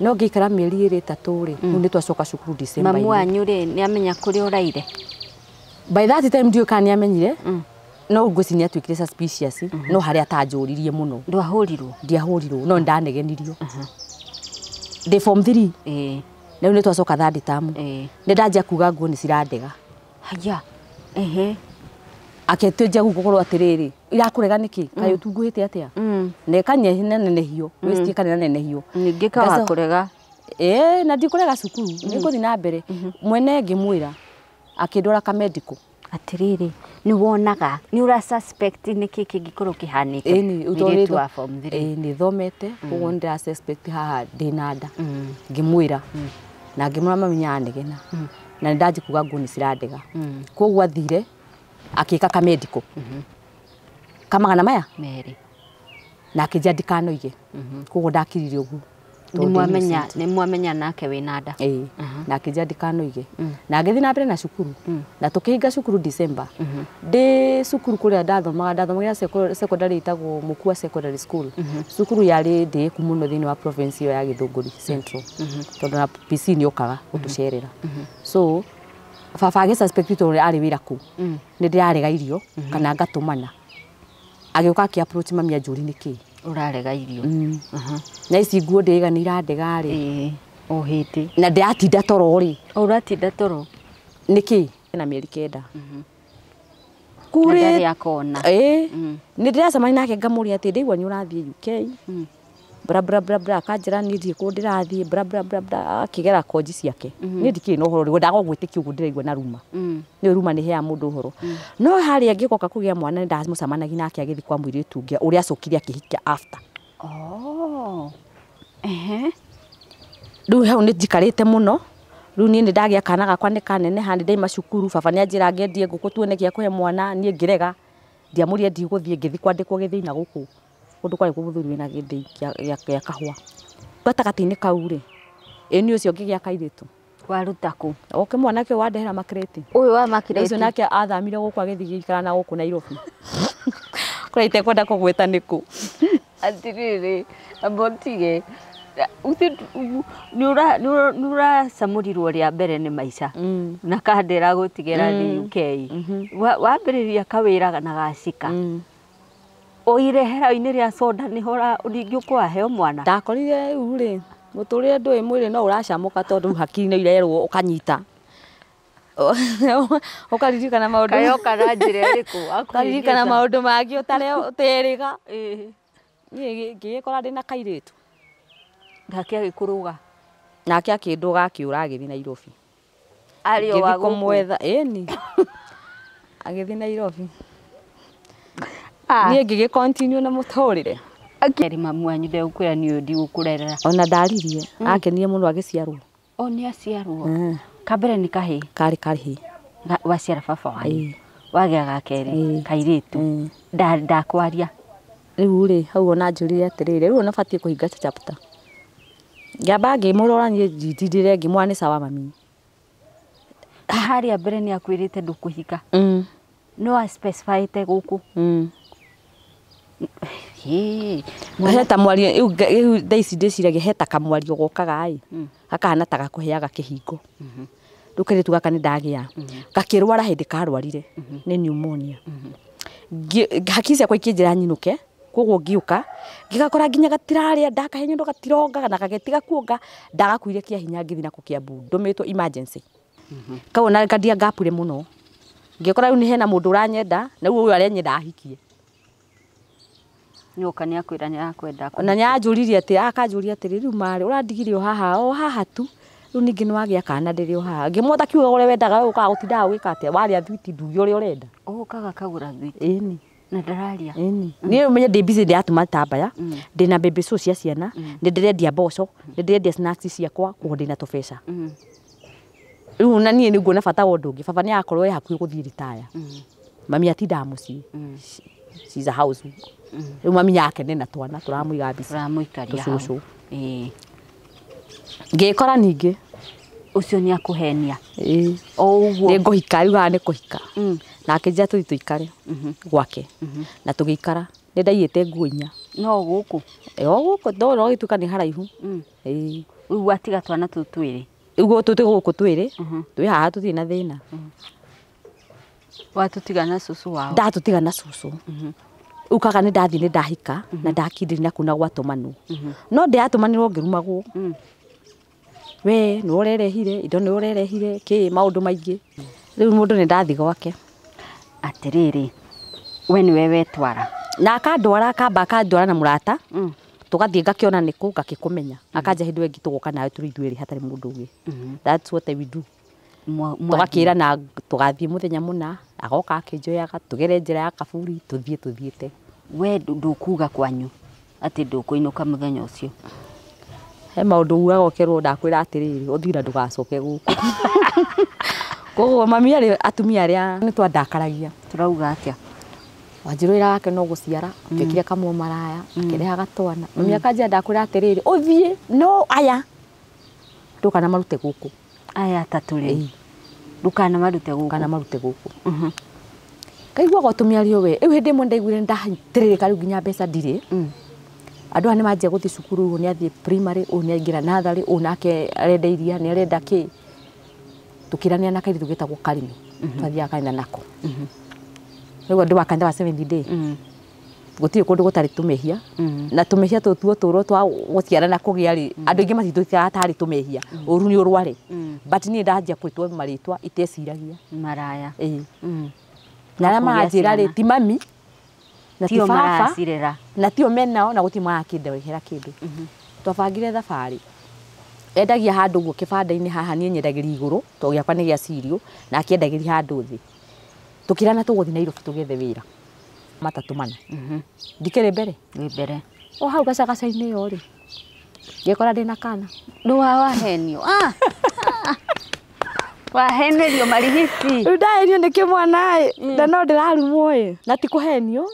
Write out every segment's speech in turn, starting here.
No ngĩikara mĩeri ĩrĩ ĩtatũ rĩ, rĩu nĩ twacoka cukuru December. Mamu wanyu rĩ, nĩ amenya kũrĩa ũraire? By that time ndiũĩ kana nĩ amenyire, no ngwĩciria nĩ atuĩkire suspicious, no harĩa atanjũririe mũno. Ndwahũrirwo? Ndiahũrirwo, no nĩndanegenirio. Ndĩ form 3. Na rĩu nĩ twacoka third term. Nĩ ndanjia kuga nguo nĩ cirandega. Haya. Ehe. Akĩtwĩnjia gũkorwo atĩrĩrĩ, irakũrega nĩkĩ? Kaĩ ũtunguhĩte atĩa? Na ĩkanenehio, waist ĩkanenehio. Ningĩ kawakũrega. Na ndikũrega cukuru, nĩ ngũthiĩ na mbere. Mwene ngĩmwĩra, akĩndwara ka medical. Atĩrĩrĩ, nĩ wonaga, nĩ ũra suspect nĩkĩ kĩngĩkorwo kĩhanĩte? Mũirĩtu wa form 3. Nĩ thomete, koguo nĩ ndĩra suspect haha ndĩna nda. Ngĩmwĩra. Na ngĩmwĩra mami nĩ aranegena. Na nĩ ndanjia kuga nguo nĩ cirandega. Koguo athire, akĩka ka medical. Kamagana maya? Merĩ. Na akĩnjĩra ndikanoige. Koguo ndakirire ũguo. Nĩ mwamenya nake wĩna nda. Na akĩnjĩra ndikanoige. Na ngĩthiĩ na mbere na cukuru. Na tũkĩhinga cukuru December. Ndĩ cukuru kũrĩa ndathomaga, ndathomagĩra secondary ĩtagwo Mukua Secondary School. Cukuru yarĩ ndĩĩku mũno thĩinĩ wa province ĩyo ya Gĩthũngũri Central. Tondũ na PC nĩ okaga gũtũcerera. So baba agĩ suspect tondũ arĩ wĩra kũu. Nĩ ndĩrarega irio kana ngatũmana. Agĩũka akĩ approach mami anjũri nĩkĩ? Ũrarega irio. Na ici nguo ndĩiga nĩ irandega rĩ. O hĩndĩ. Na ndĩratinda toro rĩ. Ũratinda toro? Nĩkĩ? Na mĩeri 9. Kũrĩ. Ndarĩ akona. Nĩ ndĩracemania nake ngamũria atĩ ndĩigua nĩ ũrathiĩ UK. Bra bra bra bra, akanjĩra niĩ ndirĩ kũndũ ndĩrathiĩ, bra bra bra bra, akĩgera konji ciake. Niĩ ndikĩrĩ na ũhoro, ndaga gwĩtĩkia ũguo ndĩraigua na ruma. Nĩ ruma nĩ heaga mũndũ ũhoro. No harĩa ngĩgoka kũgĩa mwana nĩ ndamũcemanagia nake agĩthiĩ kwa mũirĩtu ũngĩ ũrĩa acokire akĩhikia after. Rĩu hau nĩ njikarĩte mũno. Rĩu niĩ nĩ ndagĩa kana gakwa nĩ kaneneha, nĩ ndaima cukuru, baba nĩ anjĩra ngendie ngũkũ tuone gĩa kũhe mwana, niĩ ngĩrega. Ndiamũria ndigũthiĩ, ngĩthiĩ kwandĩkwo gĩthĩi na gũkũ. Kũndũ kwarĩ mũthuri wĩna gĩthĩi gĩa kahũa. Gatagatĩ-inĩ kau rĩ, ĩni ũcio ngĩgĩa kairĩtu. Waruta kũ? Oke mwanake ũyũ wandehera makirĩti. Ũyũ wa makirĩti? Ũcio nake athamire gũkũ agĩthiĩ gũikara na gũkũ Nairobi. Kũrĩa itekwenda kũgwĩta nĩ kũ. Atĩrĩrĩ, amba ũtige. Nĩ ũracamũrirwo rĩa mbere nĩ maica. Na kandĩra gũtigĩra thĩ UK. Wambĩrĩria kawĩra na gacika. Oire hera-inĩ rĩa soda nĩho ningĩ ũkũheo mwana. Ndakorire rĩu rĩ, mũtũrĩre ndũĩ mwĩrĩ no ũracamũka tondũ hakiri no irerwo ũkanyita. Ũkaririkana maũndũ. Kayoka na njĩra ĩrĩkũ? Ũkaririkana maũndũ mangĩ ũterĩga. Niĩ ngĩgĩkora ndĩna kairĩtu. Nake agĩkũrũga. Nake akĩndũga akĩũra agĩthiĩ Nairobi. Arĩ o wa Ngĩthiĩ gũkũ? kũmwetha, ĩni. Agĩthiĩ Nairobi. Niĩ ngĩgĩ continue na mũtũrĩre. Akĩrĩ mamu wanyu ndegũkwĩra niĩ ũyũ ndigũkũrerera. Ona ndaririe, akenire mũno agĩciarwo. O nĩ aciarwo. Kambere nĩ kahĩĩ? Karĩ kahĩĩ. Waciara baba wanyu. Wagĩa ga kerĩ, kairĩtu. Ndakwaria. Rĩu rĩ, hau ona anjũrire atĩrĩrĩ, rĩu ona batiĩ kũhinga chapter. Ngĩamba ngĩmũrora niĩ ndindire ngĩmwĩra nĩ sawa mami. Na harĩa mbere nĩ akwĩrĩte ndũkũhika. No a specifyĩte gũkũ. Heta mwario, rĩu thaa ici ndĩciragia heta kamwario gokaga ĩ, gakahana ta gakũheaga kĩhingo. Rĩu kairĩtu gaka nĩ ndagĩa. Gakĩrwara hĩndĩ karwarire nĩ pneumonia. Hakiri ciakwa ikĩnjĩra nyinũke, koguo ngĩũka, ngĩgakora nginya gatirarĩa, ndakahe nyondo gatirongaga na gagĩtiga kuonga, ndagakuire kĩa hinya ngĩthiĩ nako Kiambu, ndũmĩtwo emergency. Kau ona ngandia ngapure mũno. Ngĩkora rĩu nĩ hena mũndũ ũranyenda, na rĩu ũyũ arenyenda ahikie. Nyoka nĩ akwĩra nĩ arakwenda. Ona nĩ anjũririe atĩ, akanjũria atĩrĩ, rĩu marĩ, ũrandigire o haha, o haha tu. Rĩu ningĩ nĩ wagĩa kana ndĩrĩ o haha. Ngĩmwotha kiugo ũrĩa wendaga we ũkaga gũtindaga ũgĩka atĩa, warĩa thwiti nduge ũrĩa ũrenda. Ũkaga kagũra thwiti. Ĩni. Na ndararia. Ĩni. Niĩ ũmenye ndĩ busy ndĩratuma tambaya, ndĩna baby show cia ciana, nĩ ndĩrendia mboco, nĩ ndĩrendia snacks ciakwa, koguo ndĩna tũbeca. Rĩu na niĩ nĩ nguona bata wa ũndũ ũngĩ, baba nĩ arakorwo e hakuhĩ gũthiĩ retire. Mami atindaga mũciĩ. She's a house. Rĩu mami yake nĩ na twana tũramũiga mbica. Tũramũikaria hau. Tũcũcũ. Ngĩkora ningĩ. Ũcio nĩ akũhenia. O ũguo. Nĩ ngũhika, rĩu haha nĩ kũhika. Na akĩnjĩra tũthiĩ tũikare gwake. Na tũgĩikara. Nĩ ndaiyĩte nguo inya. No gũkũ? O gũkũ, no gĩtuĩka nĩ haraihu. Rĩu watiga twana tũu twĩrĩ. Ũguo tũtĩ gũkũ twĩrĩ twĩ haha tũtirĩ na thĩna. Watũtiga na cũcũ wao. Ndatũtiga na cũcũ. Rĩu kaga nĩ ndathiĩ nĩ ndahika na ndakindĩria na kuna gwatũmanwo. No ndĩratũmanĩrwo ngĩrumagwo. We nĩ ũrerehire indo nĩ ũrerehire kĩ maũndũ maingĩ. Rĩu mũndũ nĩ ndathiĩ gwake. Atĩrĩrĩ, we nĩwe wetwara. Na akandwara akamba akandwara na mũrata. Tũgathiĩ ngakĩona nĩkũ ngakĩkũmenya. Akanja hĩndĩ ĩyo ĩngĩ tũgoka nawe tũrĩ ithuĩ erĩ hatarĩ mũndũ ũngĩ. That's what we do. Tũgakĩra na tũgathiĩ mũthenya mũna agoka akĩnjoyaga tũgere njĩra ya kaburi tũthiĩ tũthiĩte. We ndũkuga kwanyu atĩ ndũkũinũka mũthenya ũcio. He maũndũ ugaga ũkerwo ndakwĩra atĩrĩrĩ ũthiĩ na ndũgacoke gũkũ. Koguo mami arĩ atumia arĩa nĩ twandakaragia. Tũrauga atĩa? Wanjirũ wĩra wake no gũciara atuĩkire kamwe maraya akĩrehaga twana. Mami akanjĩra ndakwĩra atĩrĩrĩ ũthiĩ no aya ndũkana marute gũkũ. Aya atatũ rĩ ndũkana marute gũkũ. Ndũkana marute gũkũ. Kaiguaga tũmĩario we rĩu hĩndĩ ĩmwe ndaiguire nĩndahitĩrĩrĩka rĩu nginya mbeca ndirĩ. Andũ aya nĩmanjia gũthiĩ cukuru ũyũ nĩathiĩ primary ũyũ nĩaingĩra natharĩ ũyũ nake arenda iria nĩarenda kĩ. Tũkĩranĩra na kairĩtu getagwo Karimi. Twathiaga kanitha nako. Rĩu andũ wa kanitha wa Seventh Day. Gũtirĩ kũndũ gũtarĩ tũmehia. Na tũmehia tũtũ tuo tũrwo twa gũciara na kũgĩa rĩ andũ aingĩ matitwĩkaga tarĩ tũmehia. Ũru nĩ ũrware. But niĩ ndanjia kwĩtwo marĩtwa iteciragia. Maraya. Ĩĩ. Na arĩa maranjĩra rĩ ti mami na ti baba na tio menao na gũtirĩ marakĩndehera kĩndũ. Twabangire thabarĩ. Endagia handũ ũguo kĩbanda-inĩ haha niĩ nyendagĩria igũrũ tondũ gĩakwa nĩ gĩa cirio na akĩendagĩria handũ thĩ. Tũkĩrana tũgũthiĩ Nairobi tũgethe wĩra. Matatũ mana. Ndikĩrĩ mbere? Wĩ mbere. O hau gacagaca-inĩ ĩyo rĩ ngĩkora ndĩna kana. Nĩ wahenio. Wahenerio marigiti. Rĩu ndahenio nĩ kĩmwana ĩ na no ndĩrarumwo ĩ na ti kũhenio.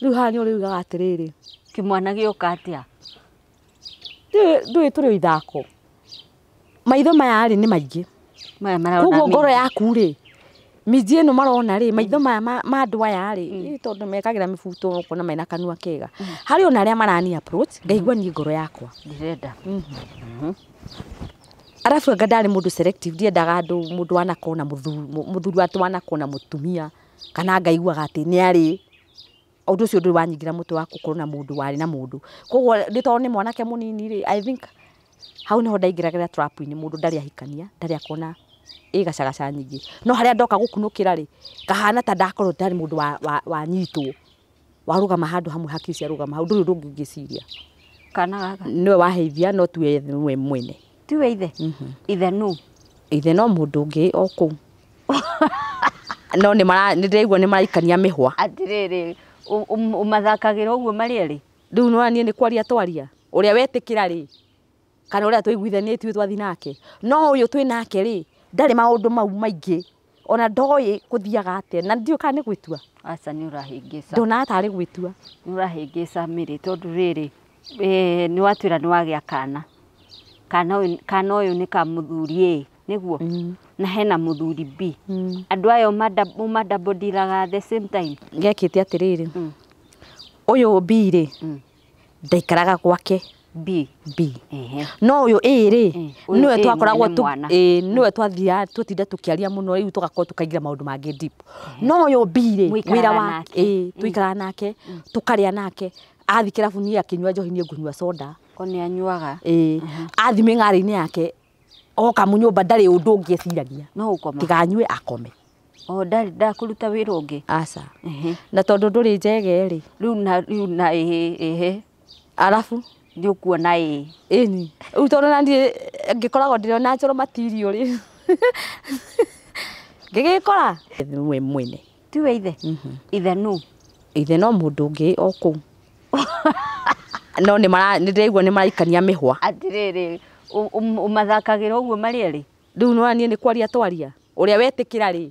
Rĩu haha nĩ ũrĩugaga atĩrĩrĩ. Kĩmwana gĩoka atĩa? Ndũĩ tũrĩ o ithako. Maitho maya rĩ nĩ maingĩ. Maya marona. Koguo ngoro yaku rĩ minji ĩno marona rĩ maitho maya ma andũ aya rĩ tondũ mekagĩra mĩbuto ũkona mena kanua kega. Harĩ ona arĩa marani approach ngaigua niĩ ngoro yakwa. Ndĩrenda. Arabu anga ndarĩ mũndũ selective ndiendaga andũ mũndũ wanakona mũthuri atĩ wanakona mũtumia kana ngaiguaga atĩ nĩ arĩ ũndũ ũcio ndũrĩ wanyingĩra mũtwe wa gũkorwo na mũndũ warĩ na mũndũ. Koguo nĩ tondũ nĩ mwanake mũnini rĩ I think hau nĩho ndaingĩragĩra trap-inĩ mũndũ ndarĩ ahikania ndarĩ akona ĩ gacagaca nyingĩ. No harĩa ndoka gũkunũkĩra rĩ kahana ta ndakorwo ndarĩ mũndũ wanyitwo warũgama handũ hamwe hakiri ciarũgama hau ndũrĩ ũndũ ũngĩ ũngĩciria. Kana gaka? Nĩwe waheithia no tiwe we mwene. Tiwe ithe? Ithe nũ? Ithe no mũndũ ũngĩ o kũu. No nĩ ndĩraigua nĩ maraikania mĩhwa. Atĩrĩrĩ ũmathakagĩra ũguo marĩ erĩ? Rĩu nĩ niĩ nĩ kwaria twaria. Ũrĩa wetĩkĩra rĩ kana ũrĩa tũiguithanĩtie twathiĩ nake. No ũyũ twĩ nake rĩ ndarĩ maũndũ mau maingĩ ona ndoĩ kũthiaga atĩa na ndiũĩ kana nĩ gwĩtua. Aca nĩ ũrahĩngĩca. Ndonaga tarĩ gwĩtua. Nĩ ũrahĩngĩca Mary tondũ rĩrĩ nĩ watwĩra nĩ wagĩa kana. Kana ũyũ nĩ ka mũthuri A nĩguo? Na hena mũthuri B. Andũ aya ũmadouble-dealaga at the same time. Gekĩte atĩrĩrĩ ũyũ B rĩ ndaikaraga gwake. B. B. No ũyũ A rĩ nĩwe twakoragwo nĩwe twathiaga tũtinda tũkĩaria mũno rĩu tũgakorwo tũkaingĩra maũndũ mangĩ deep. No ũyũ B rĩ wĩra wake tũikaraga nake tũkarĩa nake athiĩ kĩrabu niĩ akĩnyua njohi niĩ ngũnyua soda. O nĩ anyuaga. Athiĩ mĩng'ara-inĩ yake oka mũnyũmba ndarĩ ũndũ ũngĩ eciragia. No gũkoma. Tiga anyue akome. O ndarĩ ndakũruta wĩra ũngĩ. Aca. Na tondũ ndũrĩ njege rĩ. Rĩu na ĩhĩ. Arabu nĩ ũkuona ĩ. Ĩni. Rĩu tondũ na niĩ ngĩkoragwo ndĩrĩ natural material rĩ. Ngĩgĩkora we mwene. Tiwe ithe? Ithe nũ? Ithe no mũndũ ũngĩ o kũu. No nĩ ndĩraigua nĩ maraikania mĩhwa. Atĩrĩrĩ ũmathakagĩra ũguo marĩ erĩ? Rĩu nĩ niĩ nĩ kwaria twaria. Ũrĩa wetĩkĩra rĩ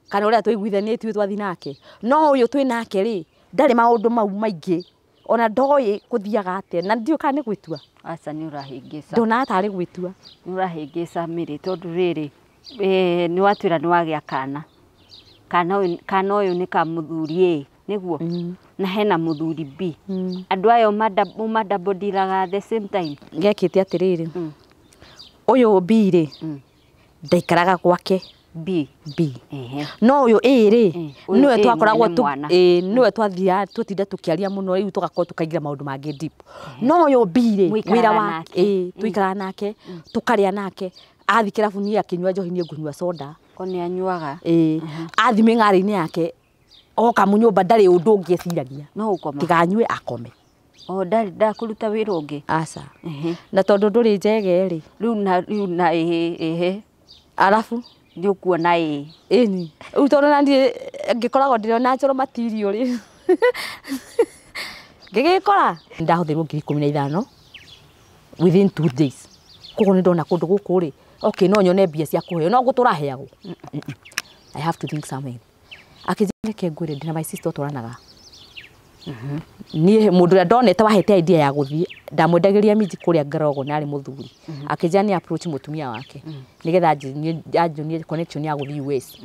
kana ũrĩa tũiguithanĩtie twathiĩ nake. No ũyũ twĩ nake rĩ ndarĩ maũndũ mau maingĩ ona ndoĩ kũthiaga atĩa na ndiũĩ kana nĩ gwĩtua. Aca nĩ ũrahĩngĩca. Ndonaga tarĩ gwĩtua. Nĩ ũrahĩngĩca Mary tondũ rĩrĩ nĩ watwĩra nĩ wagĩa kana. Kana ũyũ nĩ ka mũthuri A nĩguo? Na hena mũthuri B, andũ aya ũmadabodiraga at the same time? Gekĩte atĩrĩrĩ, ũyũ B rĩ, ndaikaraga gwake. B. B. No ũyũ A rĩ, Ũyũ nĩwe A twakoragwo mwene mwana. Ĩ, nĩwe twathiaga tũtinda tũkĩaria mũno, rĩu tũgakorwo tũkaingĩra maũndũ mangĩ deep. No ũyũ B rĩ, Mũikaraga wĩra wa nake. Ĩ, tũikaraga nake, tũkarĩa nake, athi kĩrabu niĩ akĩnyua njohi, niĩ ngũnyua soda. O nĩ anyuaga? Ĩ, athi mĩng'arĩ-inĩ yake, oka mũnyũmba ndarĩ ũndũ ũngĩ eciragia No ũkoma. Tiga anyue akome. O ndarĩ ndakũruta wĩra ũngĩ? Aca. Na tondũ ndũrĩ njege rĩ, Rĩu na ĩhĩ ĩhĩ. Arabu Nĩ ũkuona ĩ. Ĩni rĩu tondũ na niĩ ngĩkoragwo ndĩrĩ natural material rĩ, ngĩgĩkora ndahũthĩrwo 15,000 within 2 days. Koguo nĩ ndona kũndũ gũkũ rĩ, okay, no nyone mbia cia kũheo, no gũtũra heagwo. I have to think something. Akĩnjĩra reke ngwĩre, ndĩna my sister ũtwaranaga niĩ, mũndũ ũrĩa ndonete wahete idea ya gũthiĩ, ndamwendagĩria minji kũrĩa Ngarogo, na arĩ mũthuri. Akĩnjĩra nĩ approach mũtumia wake nĩgetha anjonie connection ya gũthiĩ US.